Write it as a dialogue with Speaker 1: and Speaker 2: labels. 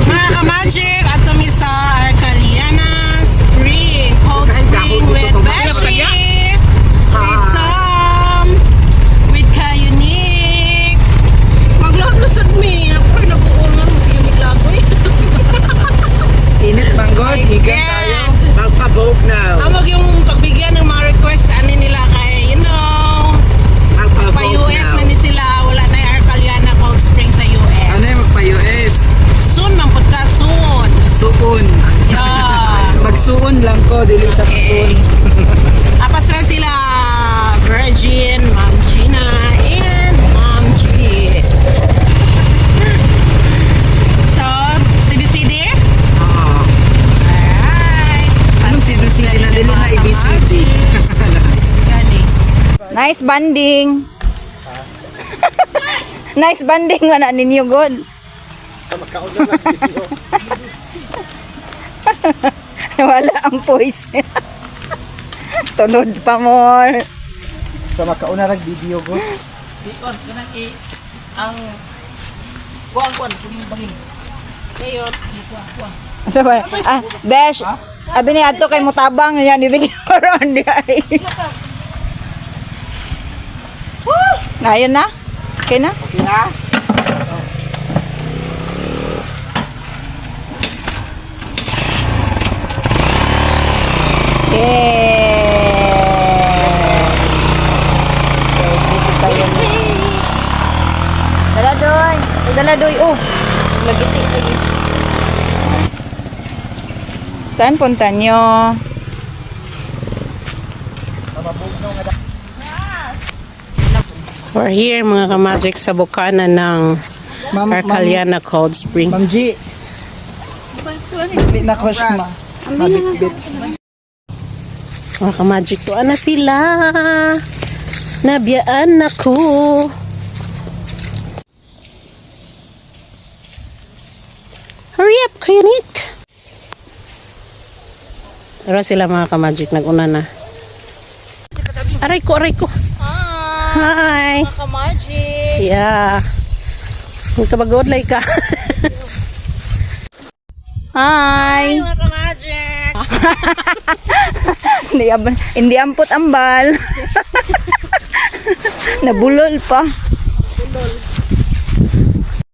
Speaker 1: Mga ka-magic, ato mi sa Arcaliana Spring. Cold Spring with Beshi, with Tom, with Kayunik. Maglaglasad mi. Ako rin nag-uungan mo. Sige, miglagoy.
Speaker 2: Init manggod, higa tayo.
Speaker 3: Magpa-vote now.
Speaker 1: Amog yung pagbigyan ng mga request ani nila kay,
Speaker 3: Magpa-vote
Speaker 1: pa-US
Speaker 3: now.
Speaker 1: Na ni sila. Wala na yung Arcaliana Cold Spring sa US.
Speaker 2: Ano yung magpa-US?
Speaker 1: Soon, man pud ka, soon.
Speaker 2: Suon.
Speaker 1: Yeah.
Speaker 2: Magsuon lang ko, dili sa
Speaker 1: Okay.
Speaker 2: pasuon.
Speaker 1: Apas ra sila Virgin, Ma'am Gina, and Ma'am G. So, CBCD?
Speaker 3: Oo.
Speaker 1: Alright.
Speaker 2: Anong CBCD na? Dili na ABCD.
Speaker 1: Gani.
Speaker 4: Nice banding. Nice banding man na ninyo god. Wala ang voice. Tulod pa more.
Speaker 2: Sa makauna rag video ko.
Speaker 5: Bikon, kanang i ang kuan kuan kuning bangin.
Speaker 1: Ngayon,
Speaker 4: Sa ba? Ah, besh. Abi ni adto kay mutabang yan ibig ron di ay. Nayon na? Okay na?
Speaker 3: Okay na?
Speaker 4: Okay. Okay, busy tayo na. Dala doy. Dala doy. Oh. Lagiti lagi. Saan punta nyo?
Speaker 1: We're here, mga ka-magic, sa bukana ng
Speaker 2: Ma'am,
Speaker 1: Arcaliana Cold Spring.
Speaker 2: Ma'am G. Dili na ko siya ma. Mabitbit.
Speaker 1: Mga ka-magic, tuwa na sila. Nabiyaan ako. Hurry up, Kuya Nick. Tara sila, mga ka-magic, nag-una na. Aray ko, aray ko. Hi.
Speaker 4: Mga ka-magic.
Speaker 1: Yeah. Magkabagod ka.
Speaker 4: Hi.
Speaker 1: Mga ka-magic.
Speaker 4: Hindi ampot ambal. Nabulol pa.